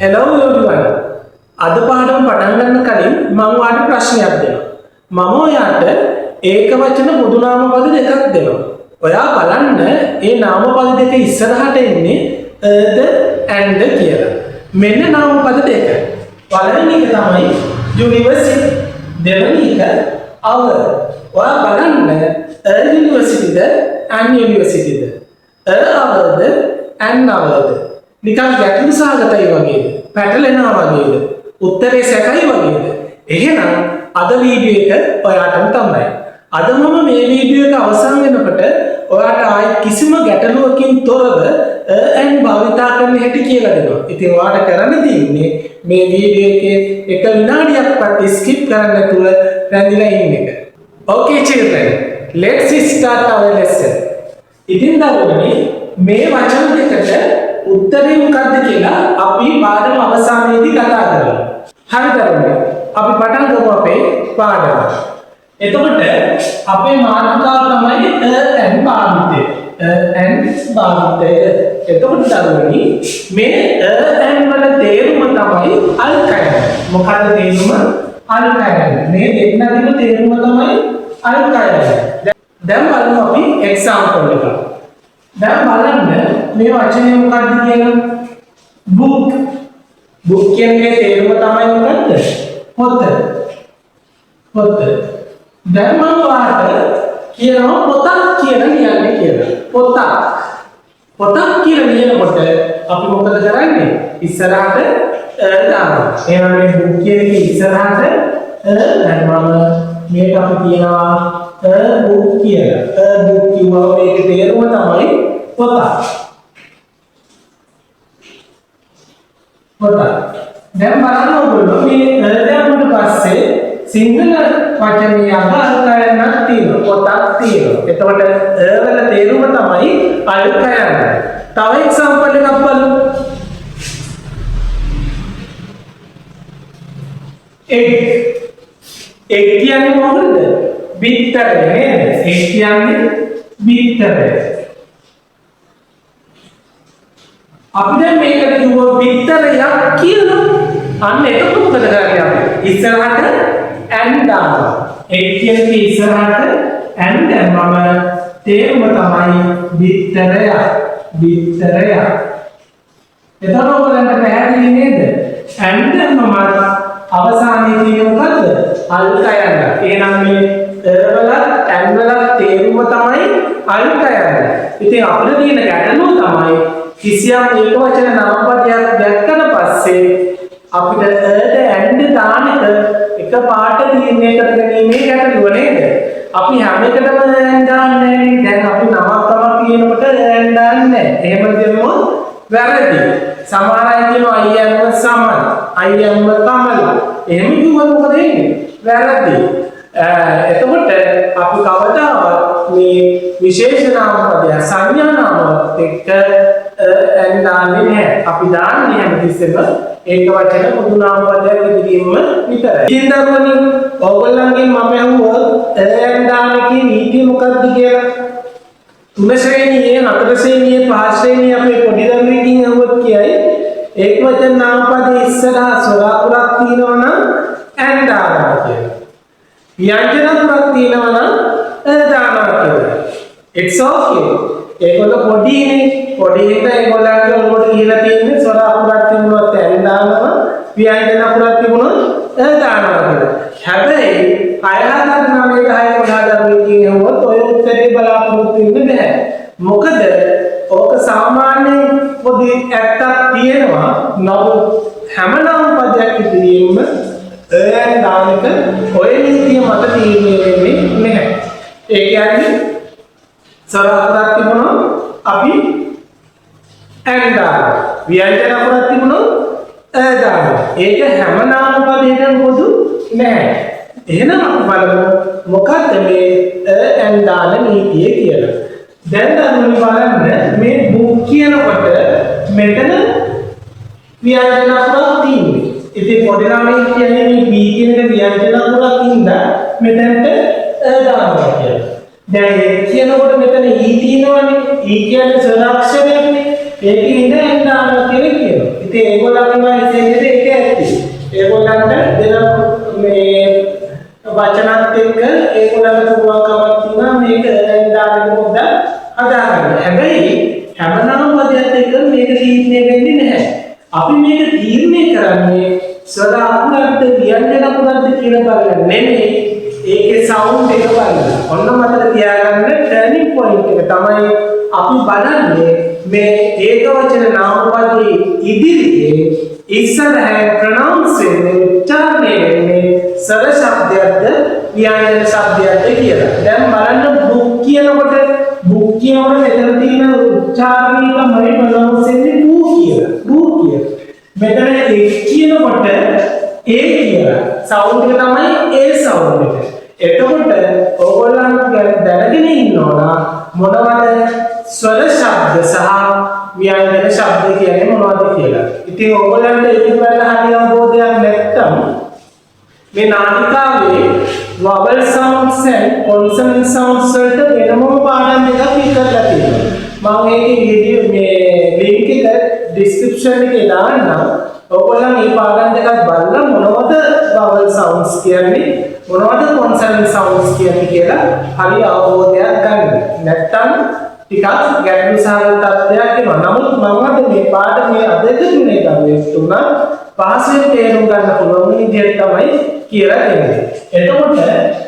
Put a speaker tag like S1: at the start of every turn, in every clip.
S1: Hello everyone. අද පාඩම පටන් ගන්න කලින් මම ඔයාලට ප්‍රශ්නයක් දෙනවා. මම ඔයාට ඒකවචන පොදු නාම පද දෙකක් දෙනවා. ඔයා බලන්න ඒ නාම පද දෙක ඉස්සරහට එන්නේ a ද an ද කියලා. මෙන්න නාම පද දෙක. පළවෙනි එක තමයි යුනිවර්සිටි. දෙවෙනි එක our. ඔයා බලන්න a university the an university the? A our the an our ද? නිකන් ගැටලු සහගතයි වගේද? පැටලෙනවා වගේද? උත්තරේ සැකයි වගේද? එහෙනම් අද වීඩියෝ එක ඔයාටම තමයි. අද මම මේ වීඩියෝ එක අවසන් වෙනකොට ඔයාට ආයි කිසිම ගැටලුවකින් තොරව a an භාවිතා කරන හැටි කියලා දෙනවා. ඉතින් ඔයාට කරන්න තියෙන්නේ මේ වීඩියෝ එකේ එක විනාඩියක්වත් ස්කිප් කරන්න නැතුව රැඳිලා ඉන්න එක. Okay children, let's start our lesson. ඉතින් දරුවනේ, මේ වචන දෙකට උත්තරේ මොකක්ද කියලා අපි පාඩම අවසානයේදී කතා කරමු. හරි දරුවනේ, අපි පටන් ගමු අපේ පාඩම. එතකොට අපේ මාතෘකාව තමයි a an භාවිතය. A an භාවිතය. එතකොට දරුවනි, මේ a an වල තේරුම තමයි අල් කයන. මොකද්ද තේරුම? අල් කයන. මේ දෙන්නගේම තේරුම තමයි අල් කයන. දැන් බලමු අපි එක්සැම්පල් එකක්. දැන් බලන්න මේ වචනේ මොකද්ද කියලා. Book. Book කියන එකේ තේරුම තමයි මොකද්ද? පොත. පොත. දැන් මම ඔයාලට කියනවා පොතක් කියලා ලියන්න කියලා. පොතක්. පොතක් කියලා ලියනකොට අපි මොකද කරන්නේ? ඉස්සරහට අ දානවා. එහෙනම් මේ බුක් කියන එකේ ඉස්සරහට අ දැම්මම මේක අපි කියනවා a book කියලා. A book කිව්වම මේකේ තේරුම තමයි පොතක්. පොතක්. දැන් බලන්න ඔයගොල්ලෝ, මේ අ දැම්මට පස්සේ සිංහල වචනේ අග අල් කයන්නක් තියෙනවා. පොතක් තියෙනවා. එතකොට අ වල තේරුම තමයි අල් කයන්න. තව එක්සැම්පල් එකක් බලමු. එග්. එග් කියන්නේ මොකද්ද? බිත්තරය නේද? එග් කියන්නේ බිත්තරය. අපි දැන් මේකට කිව්වොත් බිත්තරයක් කියලා. අන්න එතකොට මොකද කරන්නේ අපි? ඉස්සරහට ඇන් දානවා. එග් කියන එක ඉස්සරහට ඇන් දැම්මම තේරුම තමයි බිත්තරයක්. බිත්තරයක්. එතකොට ඔයගොල්ලන්ට පැහැදිලි නේද? ඇන් දැම්මම අවසානයේ තියෙන මොකද්ද? අල් කයන්න. එහෙනම් මේ අ වලත් ඇන් වලත් තේරුම තමයි අල් කයන්න. ඉතින් අපිට තියෙන ගැටලුව තමයි කිසියම් ඒකවචන නාමපදයක් දැක්කට පස්සේ අපිට අ ද ඇන් ද දාන එක එක පාට තීරණය කරගැනීමේ ගැටලුව නේද? අපි හැම එකටම ඇන් දාන්නේ නෑනේ. දැන් අපි නමක් තමක් කියනකොට ඇන් දාන්නේ නෑ. එහෙම දැම්මොත් වැරදි. සමහර අය කියනවා I am Saman, I am Kamala. එහෙම කිව්වොත් මොකද වෙන්නේ? වැරදි. එතකොට අපි කවදාවත් මේ විශේෂ නාම පදයක් සංඥා නාමවත් එක්ක ඇන් දාන්නේ නැහැ. අපි දාන්නේ හැමතිස්සෙම ඒක වචන පොදු නාම පදයක් ඉදිරියෙන්ම විතරයි. ඉතින් දරුවනි, ඔයගොල්ලන්ගෙන් මම ඇහුවොත් ඇන් දාන එකේ නීතිය මොකක්ද කියලා? තුන ශ්‍රේණියේ, හතර ශ්‍රේණියේ, පහ ශ්‍රේණියේ අපේ පොඩි දරුවෙක්ගෙන් ඇහුවොත් කියයි ඒක වචන නාම පදයේ ඉස්සරහා ස්වර අකුරක් තියෙනවා නම් ඇන් දානවා කියලා. ව්‍යංජන අකුරක් තියෙනවා නම් අ දානවා කියලා. It's okay. ඒගොල්ලෝ පොඩිනේ. පොඩි හින්දා ඒගොල්ලන්ගේ ඔළුවට ගිහලා තියෙන්නේ ස්වර අකුරක් තිබුණොත් ඇන් දානවා, ව්‍යංජන අකුරක් තිබුණොත් අ දානවා කියලා. හැබැයි 6 7 9 10 11 දරුවෙක්ගෙන් ඇහුවොත් ඔය උත්තරේ බලාපොරොත්තු වෙන්න බැහැ. මොකද ඕක සාමාන්‍යයෙන් පොඩි ඇත්තක් තියෙනවා. නමුත් හැම නාම පදයක් ඉදිරියෙන්ම ඇන් දාන එක ඔය නීතිය මත තීරණය වෙන්නේ නැහැ. ඒ කියන්නේ ස්වර අකුරක් තිබුණොත් අපි ඇන් දානවා. ව්‍යංජන අකුරක් තිබුණොත් අ දානවා. ඒක හැම නාම පදයකටම පොදු නෑ. එහෙනම් අපි බලමු මොකද්ද මේ අ ඇන් දාන නීතිය කියලා. දැන් දරුවනි බලන්න, මේ බුක් කියනකොට මෙතන ව්‍යංජන අකුරක් තියෙන්නේ. ඉතින් පොඩි ළමයි කියන්නේ මේ B කියන එක ව්‍යංජන අකුරක් හින්දා මෙතනට අ දානවා කියලා. දැන් ඒ කියනකොට මෙතන E තියෙනවනේ. E කියන්නේ ස්වර අක්ෂරයක්නේ. ඒකෙන් ඉඳ ඇන් දානවා කියලා කියනවා. ඉතින් ඒගොල්ලන්ගේ ඉතින් ඒක ඇති. ඒගොල්ලන්ට දෙන මේ වචනත් එක්ක ඒගොල්ලන්ට පුළුවන්කමක් තියෙනවා මේක an දාගෙන පොඩ්ඩක් හදාගන්න. හැබැයි හැම නාම පදයක් එක්ක මේක තීරණය වෙන්නේ නැහැ. අපි මේක තීරණය කරන්නේ ස්වර අකුරක්ද ව්‍යංජන අකුරක්ද කියලා බලලා නෙමෙයි, ඒකේ සවුන්ඩ් එක බලලා. ඔන්න මතක තියාගන්න ටර්නින් පොයින්ට් එක තමයි අපි බලන්නේ මේ ඒකවචන නාම පදයේ ඉදිරියේ ඉස්සරහින් ප්‍රොනවුන්ස් වෙන්නේ, උච්චාරණය වෙන්නේ ස්වර ශබ්දයක්ද ව්‍යංජන ශබ්දයක්ද කියලා. දැන් බලන්න බුක් කියනකොට, බුක් කියනකොට මෙතන තියෙන උච්චාරණය තමයි ප්‍රොනවුන්ස් වෙන්නේ බූ කියලා. බූ කියලා. මෙතන එක් කියනකොට ඒ කියලා. සවුන්ඩ් එක තමයි ඒ සවුන්ඩ් එක. එතකොට ඕගොල්ලන් දැනගෙන ඉන්න ඕන මොනවද ස්වර ශබ්ද සහ ව්‍යංජන ශබ්ද කියන්නේ මොනවද කියලා. ඉතින් ඕගොල්ලන්ට ඒක ගැන හරි අවබෝධයක් නැත්තම් මේ නාටිකාවේ vowel sounds and consonant sounds වලට වෙනමම පාඩම් දෙකක් ඉකරලා තියෙනවා. මම ඒකේ වීඩියෝ මේ ලින්ක් එක ඩිස්ක්‍රිප්ෂන් එකේ දාන්නම්. ඔයගොල්ලන් මේ පාඩම් දෙකක් බලලා මොනවද vowel sounds කියන්නේ, මොනවද consonant sounds කියන්නේ කියලා හරි අවබෝධයක් ගන්න. නැත්තම් ටිකක් ගැටලු සහගත තත්ත්වයක් එනවා. නමුත් මම අද මේ පාඩමේ අද එකතු වුණේ දරුවෙක් තුනක් පහසුවෙන් තේරුම් ගන්න පුළුවන් විදිහට තමයි කියලා දෙන්නේ. එතකොට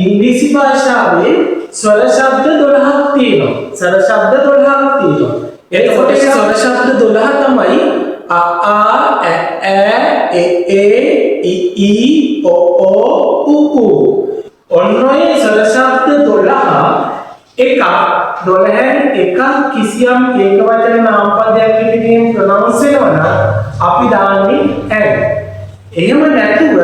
S1: ඉංග්‍රීසි භාෂාවේ ස්වර ශබ්ද 12ක් තියෙනවා. ස්වර ශබ්ද 12ක් තියෙනවා. එතකොට ඒ ස්වර ශබ්ද 12 තමයි අ ආ, ඇ ඈ, එ ඒ, ඉ ඊ, ඔ ඕ, උ ඌ. ඔන්න ඔය ස්වර ශබ්ද 12 එකක්, 12න් එකක් කිසියම් ඒකවචන නාම පදයක් ඉදිරියෙන් ප්‍රොනවුන්ස් වෙනවා නම් අපි දාන්නේ an. එහෙම නැතුව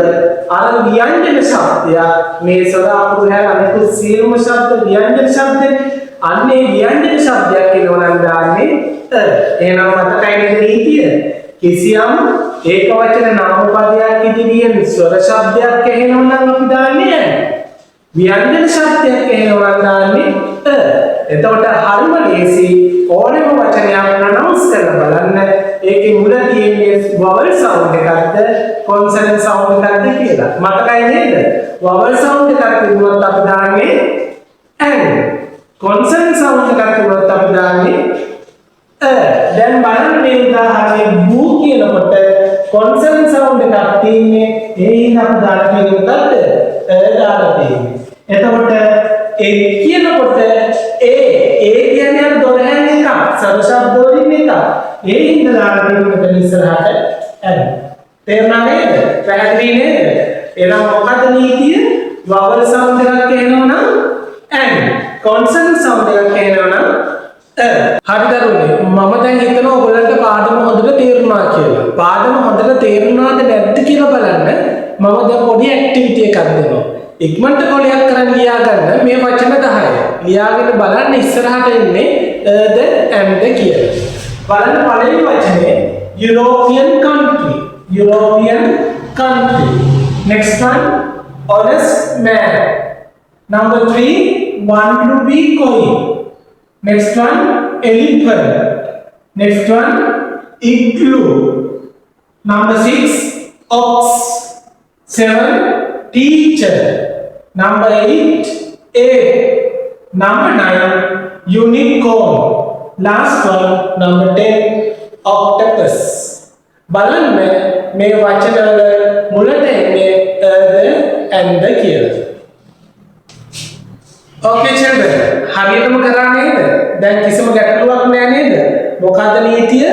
S1: අර ව්‍යංජන ශබ්දයක්, මේ ස්වර අකුරු හැර අනිකුත් සියලුම ශබ්ද ව්‍යංජන ශබ්දනේ. අන්න ඒ ව්‍යංජන ශබ්දයක් එනවා නම් දාන්නේ අ. එහෙනම් මතකයි නේද නීතිය? කිසියම් ඒකවචන නාම පදයක් ඉදිරියෙන් ස්වර ශබ්දයක් ඇහෙනවා නම් අපි දාන්නේ an. ව්‍යංජන ශබ්දයක් ඇහෙනවා නම් දාන්නේ අ. එතකොට හරිම ලේසි, ඕනෑම වචනයක් ප්‍රොනවුන්ස් කරලා බලන්න ඒකේ මුල තියෙන්නේ වවල් සවුන්ඩ් එකක්ද කොන්සනන්ට් සවුන්ඩ් එකක්ද කියලා. මතකයි නේද? වවල් සවුන්ඩ් එකක් තිබුණොත් අපි දාන්නේ an. Consonant sound එකක් තිබුණොත් අපි දාන්නේ අ. දැන් බලන්න මේ උදාහරණේ බූ කියනකොට කොන්සනන්ට් සවුන්ඩ් එකක් තියෙන්නේ. ඒ හින්දා අපි දාලා තියෙන්නේ මොකද්ද? අ දාලා තියෙන්නේ. එතකොට එක් කියනකොට ඒ ඒ කියන්නේ අර 12න් එකක්, ස්වර ශබ්ද වලින් එකක්. ඒ හින්දා දාලා තියෙන්නේ මෙතන ඉස්සරහට an. තේරුණා නේද? පැහැදිලි නේද? එහෙනම් මොකද්ද නීතිය? වවල් සවුන්ඩ් එකක් එනවා නම් an, consonant sound එකක් එනවා නම් අ. හරි දරුවනේ, මම දැන් හිතනවා ඔයගොල්ලන්ට පාඩම හොඳට තේරුණා කියලා. පාඩම හොඳට තේරුණාද නැද්ද කියලා බලන්න මම දැන් පොඩි ඇක්ටිවිටි එකක් දෙනවා. ඉක්මනට කොලයක් කරන් ලියා ගන්න මේ වචන 10. ලියාගෙන බලන්න ඉස්සරහට එන්නේ ද ඇන් ද කියලා. බලන්න පළවෙනි වචනේ European country. European country. Next one, honest man. Number 3, 1 rupee coin. Next one, elephant. Next one, igloo. Number 6, ox. 7, teacher. Number 8, ape. Number 9, unicorn. Last one, number 10, octopus. බලන්න මේ වචනවල මුලට එන්නේ අ ද ඇන් ද කියලා. ඕකේ චිල්ඩ්‍රන්, හරියටම කරා නේද? දැන් කිසිම ගැටලුවක් නෑ නේද? මොකද්ද නීතිය?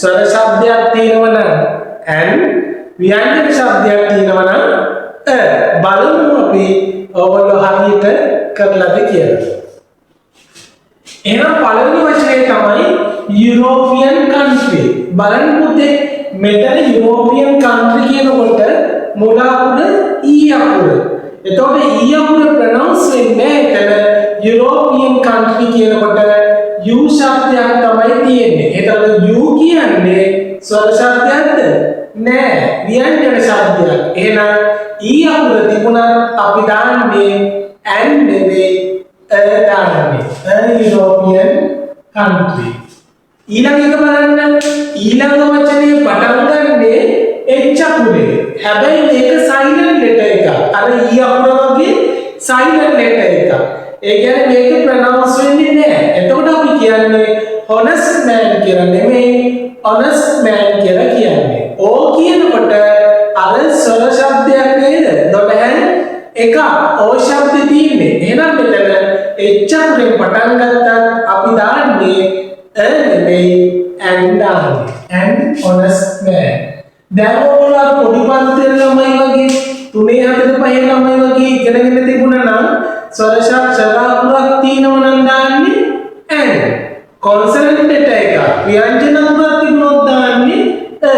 S1: ස්වර ශබ්දයක් තියෙනවා නම් ඇන්, ව්‍යංජන ශබ්දයක් තියෙනවා නම් අ. බලමු අපි ඔයගොල්ලෝ හරියට කරලාද කියලා. එහෙනම් පළවෙනි වචනය තමයි European country. බලන්න පුතේ, මෙතන European country කියනකොට මුල අකුර E අකුර. එතකොට E අකුර ප්‍රොනවුන්ස් වෙන්නේ නැහැ එතන. European country කියනකොට U ශබ්දයක් තමයි තියෙන්නේ. එතකොට U කියන්නේ ස්වර ශබ්දයක්ද? නෑ, ව්‍යංජන ශබ්දයක්. එහෙනම් E අකුර තිබුණත් අපි දාන්නේ an නෙවෙයි, අ දාන්නේ. A European country. ඊළඟ එක බලන්න. ඊළඟ වචනේ පටන් ගන්නේ එච් අකුරේ. හැබැයි මේක සයිලන්ට් ලෙටර් එකක්. අර ඊ අකුර වගේ සයිලන්ට් ලෙටර් එකක්. ඒ කියන්නේ මේක ප්‍රොනවුන්ස් වෙන්නේ නැහැ. එතකොට අපි කියන්නේ honest man කියලා නෙමෙයි, honest man කියලා කියන්නේ. ඕ කියනකොට අර ස්වර ශබ්දයක් නේද? 12න් එකක් ඕ ශබ්දේ තියෙන්නේ. එහෙනම් මෙතන එච් අකුරෙන් පටන් ගත්තත් අපි දාන්නේ අ නෙමෙයි, ඇන් දාන්නේ. An honest man. දැන් ඔයගොල්ලෝ අර පොඩි පන්තිවල ළමයි වගේ, තුනේ හතර පහේ ළමයි වගේ ඉගෙනගෙන තිබුණා නම්, ස්වර ශබ්ද අකුරක් තියෙනවා නම් දාන්නේ ඇන්. කොන්සනන්ට් ලෙටර් එකක්, ව්‍යංජන අකුරක් තිබුණොත් දාන්නේ අ.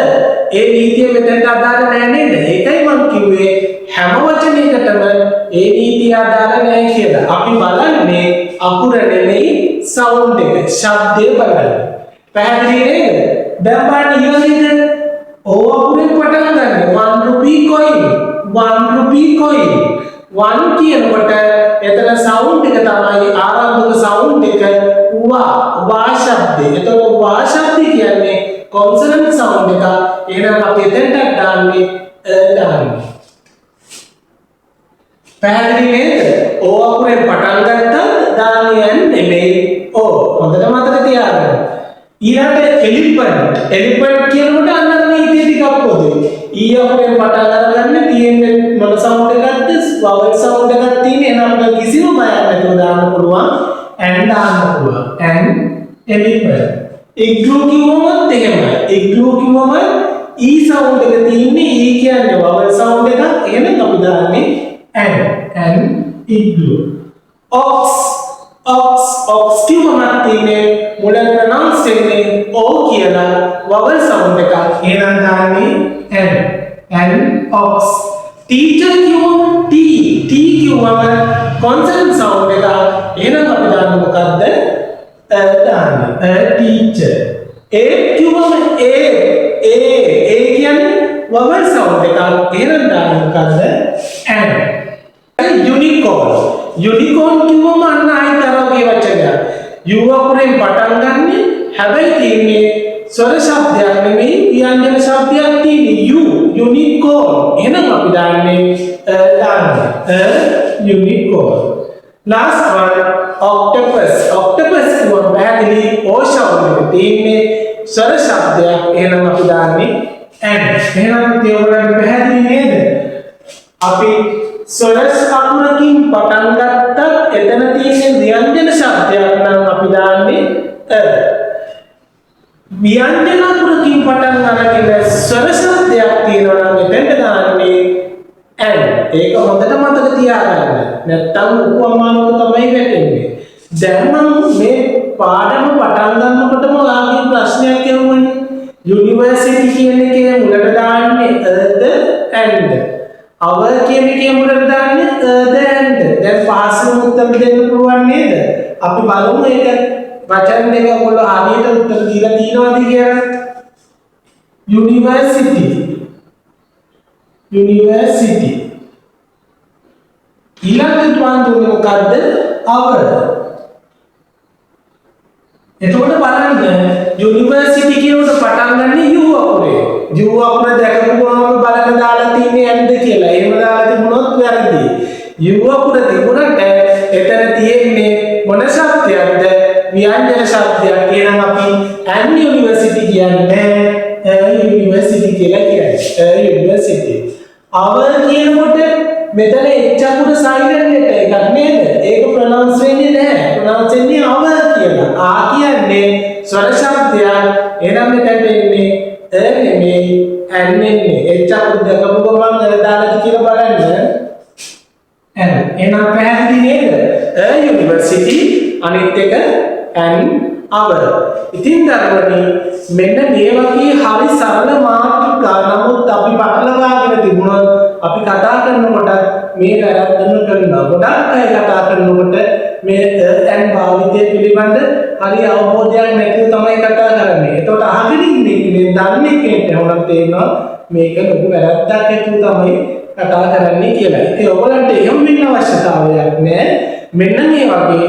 S1: ඒ නීතිය මෙතනට අදාළ නෑ නේද? ඒකයි මං කිව්වේ හැම වචනයකටම ඒ නීතිය අදාළ නෑ කියලා. අපි බලන්නේ අකුර නෙමෙයි, සවුන්ඩ් එක, ශබ්දය බලන්නේ. පැහැදිලි නේද? දැන් බලන්න ඊළඟ එක. ඕ අකුරෙන් පටන් ගන්න. 1 rupee coin, 1 rupee coin. 1 කියනකොට එතන සවුන්ඩ් එක තමයි ආරම්භක සවුන්ඩ් එක වා වා ශබ්දේ. එතකොට වා ශබ්දේ කියන්නේ කොන්සනන්ට් සවුන්ඩ් එක. එහෙනම් අපි එතනට දාන්නේ අ දාන්නේ. පැහැදිලි නේද? ඕ අකුරෙන් පටන් ගත්තත් දාන්නේ ඇන් නෙමෙයි, ඕ. හොඳට මතක තියාගන්න. ඊළඟට එලිෆන්ට්. එලිෆන්ට් කියනකොට අන්න අර නීතිය ටිකක් පොදුයි. ඊ අකුරෙන් පටන් අරගන්න තියෙන්නේ මොන සවුන්ඩ් එකක්ද? වවල් සවුන්ඩ් එකක් තියෙන්නේ. එහෙනම් අපිට කිසිම බයක් නැතුව දාන්න පුළුවන්. ඇන් දාන්න පුළුවන්. And elephant. ඉග්ලූ කිව්වමත් එහෙමයි. ඉග්ලූ කිව්වම ඊ සවුන්ඩ් එක තියෙන්නේ. ඊ කියන්නේ වවල් සවුන්ඩ් එකක්. එහෙනම් අපි දාන්නේ ඇන්. ඇන් ඉග්ලූ. ඔක්ස්, ඔක්ස්, ඔක්ස් කිව්වම තියෙන්නේ මුල ප්‍රොනවුන්ස් වෙන්නේ ඕ කියලා, වවල් සවුන්ඩ් එකක්. එහෙනම් දාන්නේ ඇන්. ඇන් ඔක්ස්. ටීචර් කිව්වම ටී ටී කිව්වම කොන්සනන්ට් සවුන්ඩ් එකක්. එහෙනම් අපි දාන්නේ මොකද්ද? අ දාන්නේ. අ ටීචර්. ඒ කිව්වම ඒ ඒ ඒ කියන්නේ වවල් සවුන්ඩ් එකක්. එහෙනම් දාන්නේ මොකද්ද? ඇන්. යුනිකෝන්. යුනිකෝන් කිව්වම අන්න ආයෙත් අර වගේ වචනයක්. You අකුරෙන් පටන් ගන්නෙ. හැබැයි තියෙන්නේ ස්වර ශබ්දයක් නෙමෙයි, ව්‍යංජන ශබ්දයක් තියෙන්නේ. You, unicorn. එහෙනම් අපි දාන්නේ අ දාන්නේ. අ unicorn. Last one, octopus. Octopus කිව්වම පැහැදිලි ඕ ශබ්ද එක තියෙන්නේ, ස්වර ශබ්දයක්. එහෙනම් අපි දාන්නේ ඇන්. එහෙනම් ඉතින් ඔයගොල්ලන්ට පැහැදිලි නේද? අපි ස්වර අකුරකින් පටන් ගත්තත් එතන තියෙන ව්‍යංජන ශබ්දයක් නම් අපි දාන්නේ අ. ව්‍යංජන අකුරකින් පටන් අරගෙන ස්වර ශබ්දයක් තියෙනවා නම් එතනට දාන්නේ ඇන්. ඒක හොඳට මතක තියාගන්න. නැත්තම් ලොකු අමාරුවක තමයි වැටෙන්නේ. දැන් මම මේ පාඩම පටන් ගන්නකොටම ඔයාගෙන් ප්‍රශ්නයක් ඇහුවනේ. යුනිවර්සිටි කියන එකේ මුලට දාන්නේ අ ද ඇන්ද? අවර් කියන එකේ මුලට දාන්නේ අ ද ඇන්ද? දැන් පහසුවෙන් උත්තර දෙන්න පුළුවන් නේද? අපි බලමු ඒක වචන දෙක ඔයගොල්ලෝ හරියට උත්තර දීලා තියෙනවද කියලා. University, university. ඊළඟට මං දුන්නේ මොකද්ද? අවර්. එතකොට බලන්න, යුනිවර්සිටි කියනකොට පටන් ගන්නේ you අකුරේ. You අකුර දැකපු ගමන් බලන්න දාලා තින්නේ ඇන්ද කියලා. එහෙම දාලා තිබුණොත් වැරදි. You අකුර තිබුණට එතන තියෙන්නේ මොන ශබ්දයක්ද? ව්‍යංජන ශබ්දයක්. එහෙනම් අපි ඇන් යුනිවර්සිටි කියන්නේ යුනිවර්සිටි කියලා කියන්නේ. යුනිවර්සිටි. අවර් කියනකොට මෙතන එච් අකුර සයිලන්ට් ලෙටර් එකක් නේද? ඒක ප්‍රොනවුන්ස් වෙන්නේ නැහැ. ප්‍රොනවුන්ස් වෙන්නේ අවර් කියලා. ආ කියන්නේ ස්වර ශබ්දයක්. එහෙනම් මෙතනට එන්නේ අ නෙමෙයි, ඇන් එන්නේ. එච් අකුර දැකපු ගමන් අ දාලාද කියලා බලන්න. ඇන්. එහෙනම් පැහැදිලි නේද? අ යුනිවර්සිටි, අනිත් එක ඇන් අවර්. ඉතින් දරුවනි, මෙන්න මේ වගේ හරි සරල මාතෘකා. නමුත් අපි පටලවාගෙන තිබුණොත් අපි කතා කරනකොට මේ වැරද්දම කරනවා. ගොඩක් අය කතා කරනකොට මේ ඇන් භාවිතය පිළිබඳ හරි අවබෝධයක් නැතිව තමයි කතා කරන්නේ. එතකොට අහගෙන ඉන්න කෙනෙක්, දන්නේ කෙනෙක්ට වුණත් තේරෙනවා මේක ලොකු වැරද්දක් ඇතුව තමයි කතා කරන්නේ කියලා. ඉතින් ඔයගොල්ලන්ට එහෙම වෙන්න අවශ්‍යතාවයක් නෑ. මෙන්න මේ වගේ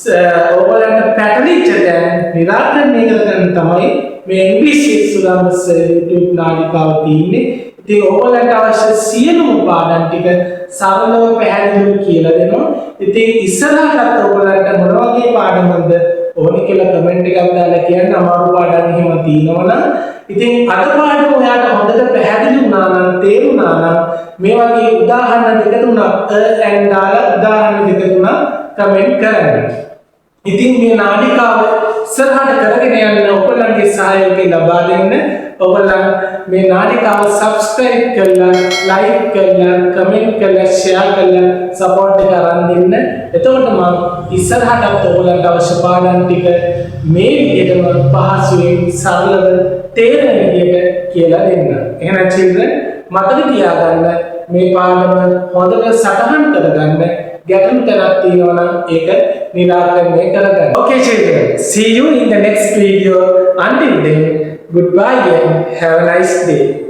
S1: ඔයගොල්ලන්ට පැටලිච්ච තැන් නිරාකරණය කරගන්න තමයි මේ ඉංග්‍රීසි සුරම්ස YouTube නාලිකාව තියෙන්නේ. ඉතින් ඔයගොල්ලන්ට අවශ්‍ය සියලුම පාඩම් ටික සරලව පැහැදිලිව කියලා දෙනවා. ඉතින් ඉස්සරහටත් ඔයගොල්ලන්ට මොන වගේ පාඩමක්ද ඕනි කියලා කමෙන්ට් එකක් දාලා කියන්න, අමාරු පාඩම් එහෙම තියෙනවා නම්. ඉතින් අද පාඩම ඔයාට හොඳට පැහැදිලි වුණා නම්, තේරුණා නම්, මේ වගේ උදාහරණ දෙක තුනක් අ ඇන් දාලා උදාහරණ දෙක තුනක් කමෙන්ට් කරන්න. ඉතින් මේ නාලිකාව ඉස්සරහට කරගෙන යන්න ඔයගොල්ලන්ගේ සහයෝගය ලබා දෙන්න. ඔයගොල්ලන් මේ නාලිකාව සබ්ස්ක්‍රයිබ් කරලා, ලයික් කරලා, කමෙන්ට් කරලා, ෂෙයා කරලා සපෝට් එක අරන් දෙන්න. එතකොට මම ඉස්සරහටත් ඔයගොල්ලන්ට අවශ්‍ය පාඩම් ටික මේ විදිහටම පහසුවෙන් සරලව තේරෙන විදිහට කියලා දෙන්න. එහෙනම් චිල්ඩ්‍රන්, මතක තියාගන්න, මේ පාඩම හොඳට සටහන් කරගන්න. ගැටලු තැනක් තියෙනවා නම් ඒක නිරාකරණය කරගන්න. Okay children, see you in the next video. Until then, goodbye and have a nice day.